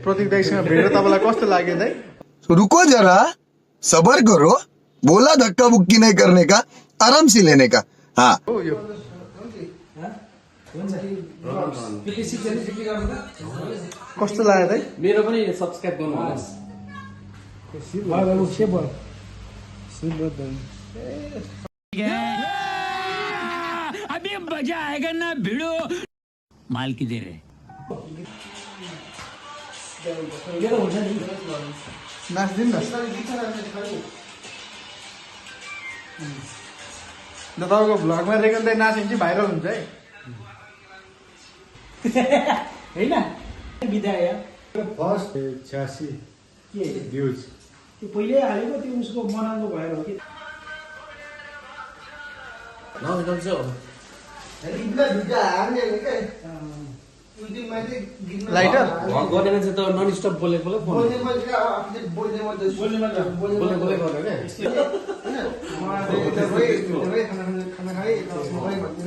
प्रतीक दाईसँग भेटेर तपाईँलाई कस्तो लाग्यो दाई? रुको जरा, सबर करो, बोला धक्का बुक्की नहीं करने का, आराम से लेने का। हाँ हो यो कस्तो लाग्यो दाई? मेरो पनि सब्स्क्राइब गर्नुहोस्। अभी मजा आएगा ना भिड़ो माल की दे रहे नाच्दिनु न। तपाईँको भ्लगमा रेगन दाई नाच्यो भने चाहिँ भाइरल हुन्छ है। होइन बिदाय फर्स्ट 86 के भ्यूज त्यो पहिल्यै हालेको त्यो उसको बनाउनु भएर हो कि लाइटर गर्ने मान्छे त नन स्टप बोलेको बोले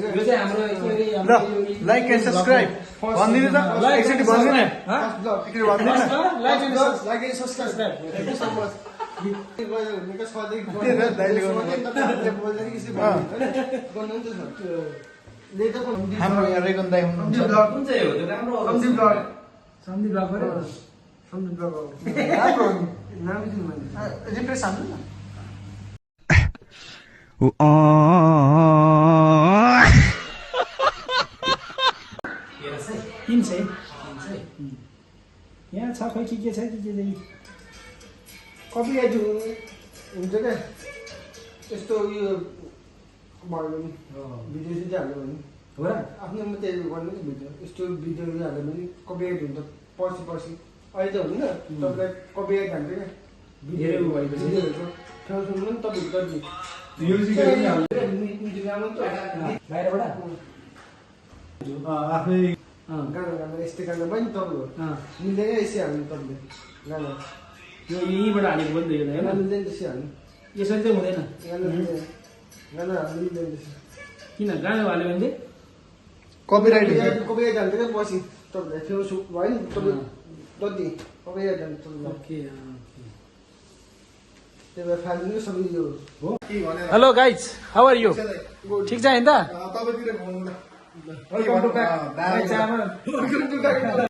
यो चाहिँ हाम्रो ल लाइक एन्ड सब्सक्राइब भनिदिनु त एकचोटि भनिदिनु न। एकचोटि भनिदिनु न। लाइक एन्ड सब्स्क्राइब दाइले गर्नु। हाम्रो यहाँ रेगन दाई हुनुहुन्छ। कुन चाहिँ हो त्यो राम्रो सन्दीप ब्लग गरे रिफ्रेस हाल्नु न। किन चाहिँ यहाँ छ खै के छ के चाहिँ कपिराइट हुन्छ क्या यस्तो उयो भयो भने भिडियो चाहिँ हाल्यो भने हो र आफ्नो मात्रै गर्नु नि भिडियो यस्तो भिडियोहरू हाल्यो भने कपिराइट हुन्छ पछि पछि अहिले त हुन्न तपाईँलाई कपिराइट हाल्छ क्या धेरै उ भएपछि भिडियोहरूको ठाउँ सुन्नु नि तपाईँहरू कति म्युजिकहरू पनि हाल्नु इन्स्टाग्राममा त बाहिरबाट आफै गाना यस्तै गाना पनि तपाईँको मिल्दैन यसै हाल्नु तपाईँले गाना यो यहीँबाट हालेको पनि त यो गाना होइन मिल्दैन त्यसै हाल्नु यसरी चाहिँ हुँदैन गाना मिल्दैन गाना हाल्नु मिल्दैन त्यसै किन गाना हाल्यो भने चाहिँ कपिराइट हुन्छ। कपिराइट हाल्छ क्या पछि तपाईँलाई फेमस भयो नि तपाईँ जति कपिराइट हाल्छ तपाईँलाई ओके त्यही भएर फाल्नु सबै यो hello guys how are you ठिक छ होइन त तपाईँतिर घुम्नु वेलकम टु ब्याक